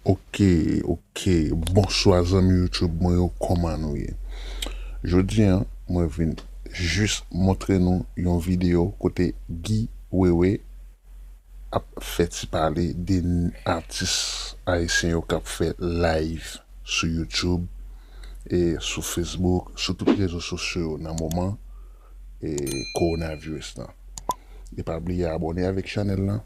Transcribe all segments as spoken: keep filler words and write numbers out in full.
Ok, ok. Bonswa zanmi YouTube mwen yo, kòman nou ye? Jodi a, mwen vin jis montre nou yon videyo kote Guy Wewe ap fè ti pale de n-, atis ayisyen yo k ap fè live sou YouTube, e sou Facebook, sou tout rezo sosyo yo nan moman, e, kowonaviris lan. E pa bliye abòne avèk chanèl lan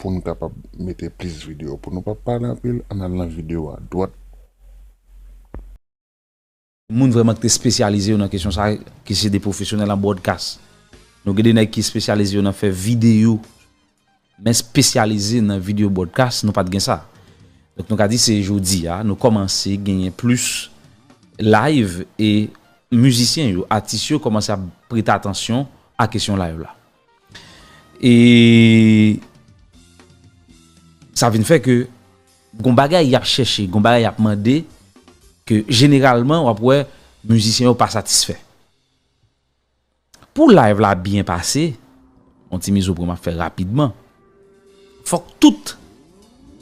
pou n kapab mete plis videyo. Pou nou pa pale anpil, ann al nan videyo a dwat. Moun vrèman ki te espesyalize yo nan kesyon sa, ki se de pwofesyonèl an broadcast. Nou gen de nèg ki espesyalize yo nan fè videyo, men espesyalize nan videyo broadcast, nou pa t gen sa. Donk nou ka di se jodi a, nou kòmanse genyen plis live e mizisyen yo, atis yo kòmanse ap prete atansyon a kesyon live la. E sa vin fè ke gon bagay y ap chèche, gon bagay y ap mande, ke jeneralman w ap wè mizisyen yo pa satisfè. Pou live la byen pase, yon ti mizopwen m ap fè rapidman, fòk tout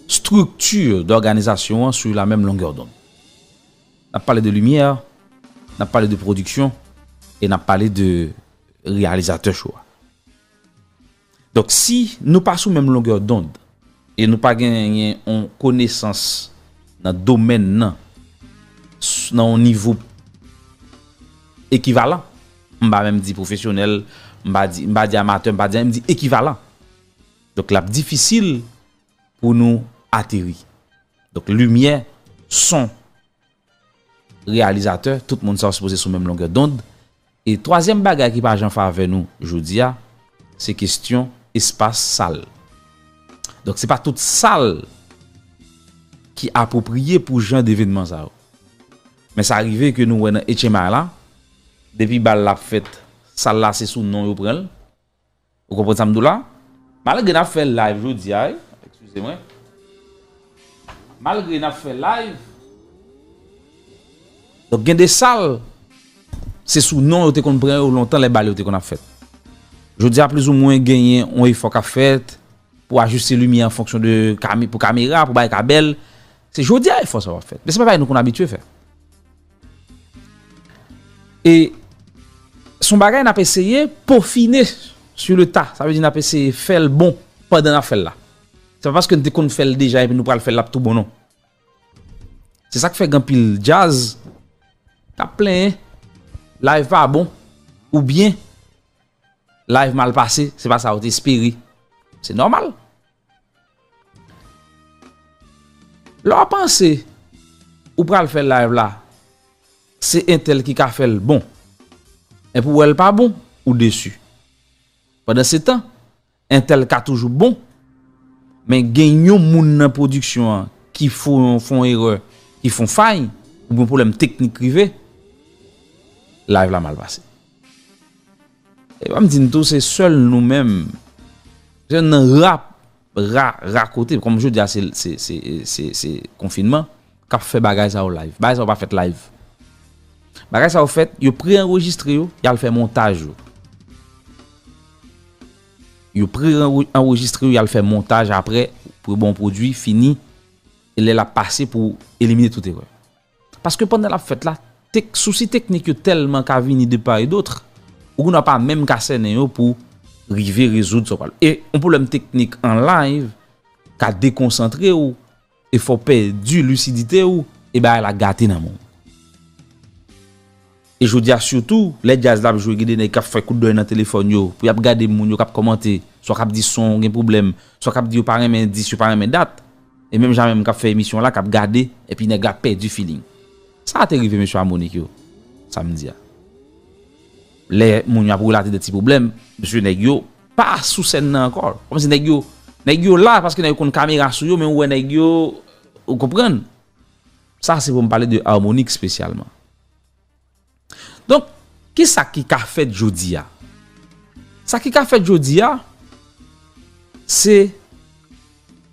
strikti dòganizasyon an sou la menm longè dond. N ap pale de limyè, n ap pale de pwodiksyon, e n ap pale de reyalizatè cho a. Donk si nou pa sou menm longè dond e nou pa genyen yon konesans nan domèn nan, s- nan yon nivo ekivalan, m pa menm di pwofesyonèl, m pa di, m pa di amatè, m pa di anyen, m di ekivalan. Donk l ap difisil pou nou ateri. Donk limyè, son, reyalizatè, tout moun sa yo sipoze sou menm longè dond. E twazyèm bagay ki pa jan favè nou jodi a, se kesyon espas sal. Donk se pa tout sal ki apwopriye pou jan devenman sa yo. Men sa rive ke nou wè nan H M I la, depi bal la ap fèt, sal la se sou non yo pran l. Ou konprann sa m di w la? Malgre n ap fè live jodi a, wi, eskize mwen. Malgre n ap fè live, donk gen de sal, se sou non yo te konn pran yo lontan lè bal yo te konn ap fèt. Jodi a plizoumwen genyen yon efò k ap fèt pou ajiste limyè an fonksyon de kame, pou kamera, pou bagay ka bèl. Se jodi a efò sa w ap fèt. Men se pa bagay nou konn abitye fè. E se yon bagay n ap eseye pofine sur le tas. Sa vle di n ap eseye fè l bon pandan n ap fè l la. Se pa paske n te konn fè l deja epi nou pral fè l l ap tou bon non. Se sa k fè gen anpil djaz k ap plenyen live pa bon oubyen live mal pase, se pa sa yo te espere. Se nòmal. Lè w panse ou pral fè live la, se entèl ki ka fè l bon. Epi w wè l pa bon, ou desi. Pandansetan, entèl ka toujou bon, men gen yon moun nan pwodiksyon an ki fè yon, fè yon erè, ki fè yon fay, oubyen yon pwoblèm teknik rive, live la mal pase. E pa m di n tou, se sèl nou menm. Se nan ra, ra, ra kote, kòm jodi a se, se, se, se, se konfinman, k ap fè bagay sa yo live. Bagay sa yo pa fèt live. Bagay sa yo fèt, yo pre-anrejistre yo, y al fè montaj yo. Yo pre-anrejistre yo, y al fè montaj apre, pou yo ba w pwodui fini, e lè l ap pase pou elimine tout erè. Paske pandan l ap fèt la, tek, sousi teknik yo tèlman ka vini de part et d'autre, ou gendwa pa menm ka sènen yo pou rive rezoud sa w pral. E yon pwoblèm teknik an live ka dekonsantre w, e fè w pèdi lisidite w, e bagay la gate nan men w. E jodi a sitou, lè djaz la ap jwe, gen de nèg k ap fè kout dòy nan telefòn yo, pou y ap gade moun yo k ap kòmante, swa k ap di son gen pwoblèm, swa k ap di yo pa renmen dis, yo pa renmen dat. E menm jan menm k ap fè emisyon la, k ap gade, epi nèg la pèdi feeling. Sa a te rive mesye Harmonik yo, samdi a. Lè moun yo ap relate de ti pwoblèm, mesye nèg yo pa sou sèn nan ankò. Kòmsi nèg yo, nèg yo la paske nèg yo konn kamera sou yo, men ou wè nèg yo, ou konprann? Sa se pou m pale de Harmonik espesyalman. Donk, kisa ki ka fèt jodi a? Sa ki ka fèt jodi a, se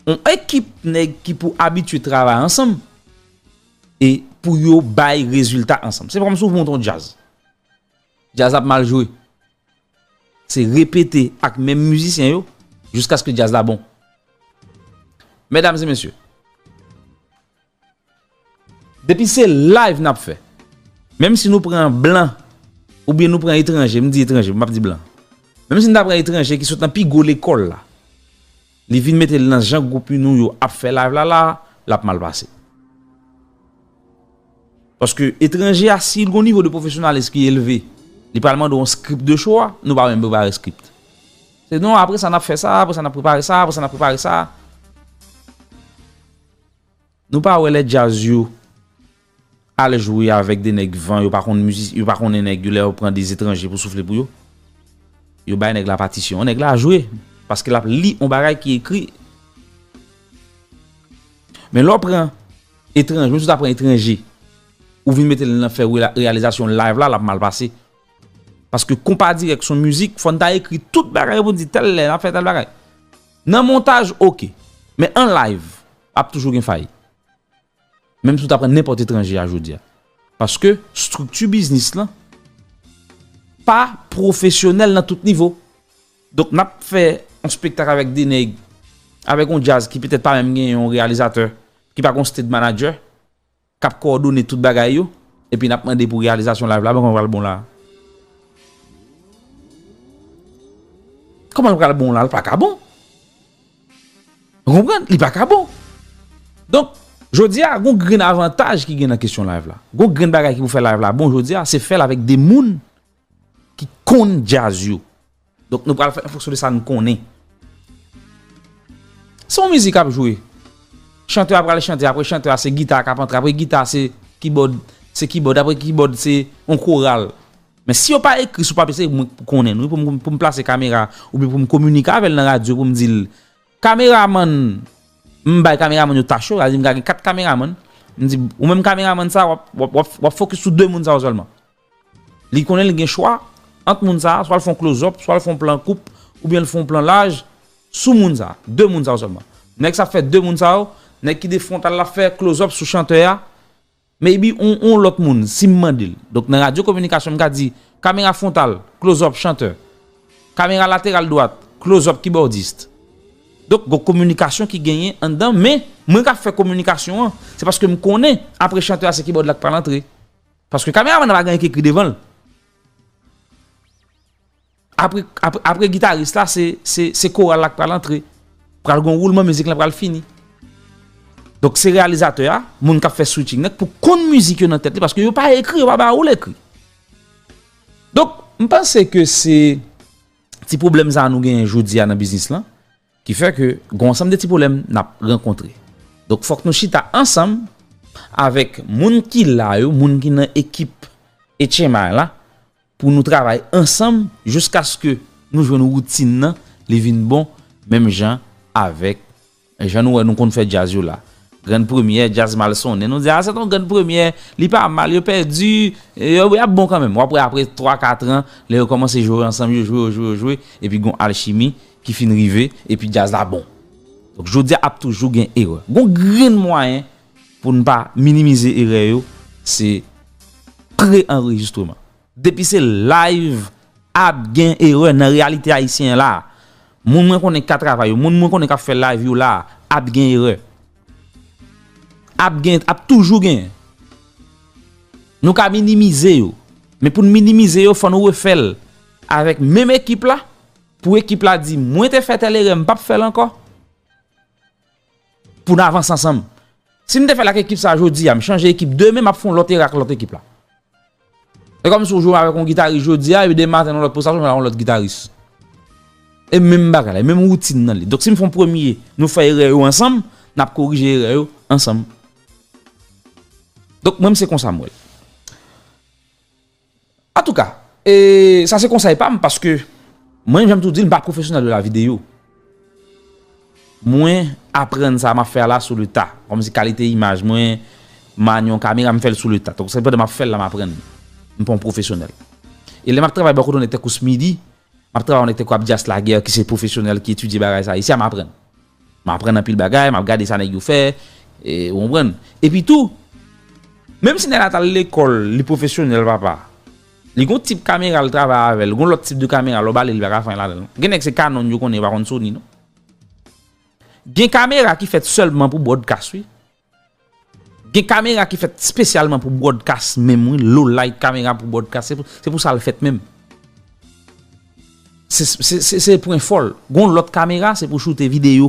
yon ekip nèg ki pou abitye travay ansanm e pou yo bay rezilta ansanm. Se kòmsi w monte yon djaz. Djaz ap mal jwe. Se repete ak menm mizisyen yo jiskaske djaz la bon. Medam e mesye, Depi se live n ap fè, menm si nou pran blan oubyen nou pran etranje, m di etranje, m p ap di blan. Menm si n ta pran etranje ki sot nan pi gwo lekòl la, li vin mete l nan jan gwoup nou yo ap fè live la la, l ap mal pase. Paske etranje a, si l gon nivo de pwofesyonalis ki elve, li pral mande w yon script de show a, nou pa menm prepare script. Se non, apre sa n ap fè sa, apre sa n ap prepare sa, apre sa n ap prepare sa. Nou pa wè lè djaz yo al jwe avèk de nèg van, yo pa konn mizi, yo pa konnen nèg yo, lè yo pran de etranje pou soufle pou yo. Yo bay nèg la patisyon, nèg la jwe, paske l ap li yon bagay ki ekri. Men lè w pran etranje, menm si w ta pran etranje, ou vin mete l nan fè rela- reyalizasyon live la, l ap mal pase. Paske konpa dirèk se yon mizik, fò n ta ekri tout bagay pou n di tèl lè n ap fè tèl bagay. Nan montaj, oke. Men an live, ap toujou gen fay. Menm si w ta pran nenpòt etranje a jodi a. Paske estrikti biznis lan pa pwofesyonèl nan tout nivo. Donk, n ap fè yon spektak avèk de nèg, avèk yon djaz ki petèt pa menm gen yon reyalizatè, ki pa gen yon stage manager, k ap kowòdone tout bagay yo, epi n ap mande pou reyalizasyon live la, bon, kòman l pral bon la? Kòman l pral bon la? L pa ka bon. Ou konprann? Li pa ka bon. Donk, jodi a, gon grenn avantaj ki gen nan kesyon live la. Gon grenn bagay ki pou fè live la bon jodi a, se fè l avèk de moun ki konn djaz yo. Donk, nou pral fè an fonksyon de sa nou konnen. Se yon mizik ap jwe. Chantè a pral chante, apre chantè a se gita k ap antre, apre gita se kibòd, se kibòd, apre kibòd se yon koral. Men si yo pa ekri sou papye, se mwen k pou konnen, wi, pou m, pou m plase kamera, oubyen pou m kominike avè l nan radyo, pou m di l, kameramann, m bay kameramann yo tach yo, sa vle di m ka gen kat kameramann, m di, ou menm kameramann sa, w ap, w ap, w ap, w ap fokis sou de moun sa yo sèlman. Li konnen li gen chwa ant moun sa a, swa l fè yon close up, swa l fè yon plan koup, oubyen l fè yon plan laj sou moun sa a, de moun sa yo sèlman. Nèg sa ap fè de moun sa yo, nèg ki de fwontal la ap fè close up sou chantè a, maybe on, on lòt moun, si m mande l. Donk, nan radyo kominikasyon, m ka di, kamera fwontal, close up, chantè. Kamera lateral dwat, close up, kibòdis. Donk, gon kominikasyon ki genyen anndan, men mwen k ap fè kominikasyon an, se paske m konnen, apre chantè a, se kibòd la k pral antre. Paske kameramann nan pa gen anyen ki ekri devan l. Apre, apre, apre gitaris la, se, se, se koral la k pral antre. Pral gon woulman, mizik lan pral fini. Donk, se reyalizatè a, moun k ap fè switching nan, k pou konn mizik yo nan tèt li, paske yo pa ekri, yo pa ba ou l ekri. Donk, m panse ke se ti pwoblèm sa a nou genyen jodi a nan biznis lan, ki fè ke gon ansanm de ti pwoblèm n ap rankontre. Donk, fòk nou chita ansanm avèk moun ki la yo, moun ki nan ekip H M I la, pou nou travay ansanm jiskaske nou jwenn woutin nan, li vin bon, menm jan avèk jan nou wè nou konn fè djaz yo la. Grann premyè, djaz mal sonnen. Nou di, a, se t on grann premyè, li pa mal, yo pèdi, yo, y ap bon kanmenm. W ap wè apre twa, kat an, lè yo kòmanse jwe ansanm, yo jwe, yo jwe, yo jwe, epi gon alchimi ki fin rive, epi djaz la bon. Donk, jodi a ap toujou gen erè. Gon grenn mwayen pou n pa minimize erè yo, se pre-anrejistreman. Depi se live, ap gen erè nan reyalite ayisyen an la. Moun mwen konnen k ka travay yo, moun mwen konnen k ap fè live yo la, ap gen erè. Ap gen, ap toujou gen. Nou ka minimize yo. Men pou n minimize yo, fò nou refè l avèk menm ekip la. Pou ekip la di, mwen te fè tèl erè, m p ap fè l ankò. Pou n avanse ansanm. Si m te fè l ak ekip sa a jodi a, m chanje ekip demen, m ap fè yon lòt erè ak lòt ekip la. E kòmsi w jwe avèk yon gitaris jodi a, epi demen maten nan lòt prestasyon, w al yon lòt gitaris. E menm bagay la, e menm woutin nan li. Donk, si m fè yon premye, nou fè erè yo ansanm, n ap korije erè yo ansanm. Donk, mwen, m se konsa m wè l. Antouka, e, sa se konsèy pa m, paske mwen, jan m tou di l, m pa pwofesyonèl de la videyo. Mwen aprann sa m ap fè a la sou le ta. Kòmsi kalite imaj mwen, manyen yon kamera, m fè l sou le ta. Donk, se pandan m ap fè l la, m aprann. M pa yon pwofesyonèl. E lè m ap travay bò kote yon nèg tankou Smidy, m ap travay yon nèg tankou Abdias Laguerre, ki se pwofesyonèl, ki etidye bagay sa isi a, m aprann. M aprann anpil bagay, m ap gade sa nèg yo fè, e, ou konprann. Epi tou, menm si nèg la t al lekòl, li pwofesyonèl, papa, li gon tip kamera l travay avè l, gon lòt tip de kamera, lè w ba li, li pa ka fè anyen ladan l. Gen nèg se Canon yo konnen, yo pa konn Sony, non. Gen kamera ki fèt sèlman pou broadcast, wi. Gen kamera ki fèt espesyalman pou broadcast menm, wi, low light kamera pou broadcast, se pou, se pou sa l fèt menm. Se, se, se, se pwen fò l. Gon lòt kamera, se pou choute videyo.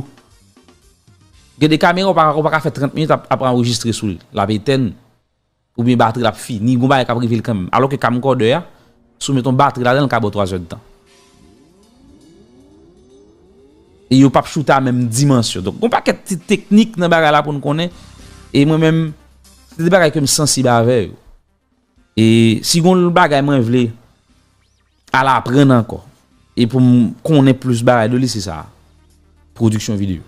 Gen de kamera, ou pa, ou pa ka fè trant minit ap, ap anrejistre sou li. L ap etèn, oubyen batri l ap fini, gon bagay k ap rive l kanmenm. Alò ke camcorder a, si w met yon batri ladan l, l ka ba w twa zè d tan. E yo p ap choute a menm dimansyon. Donk, gon pakèt ti teknik nan bagay la pou n konnen. E mwen menm, se de bagay ke m sansib avè yo. E si gon bagay mwen vle al aprann ankò, e pou m konnen plis bagay de li, se sa. Pwodiksyon videyo.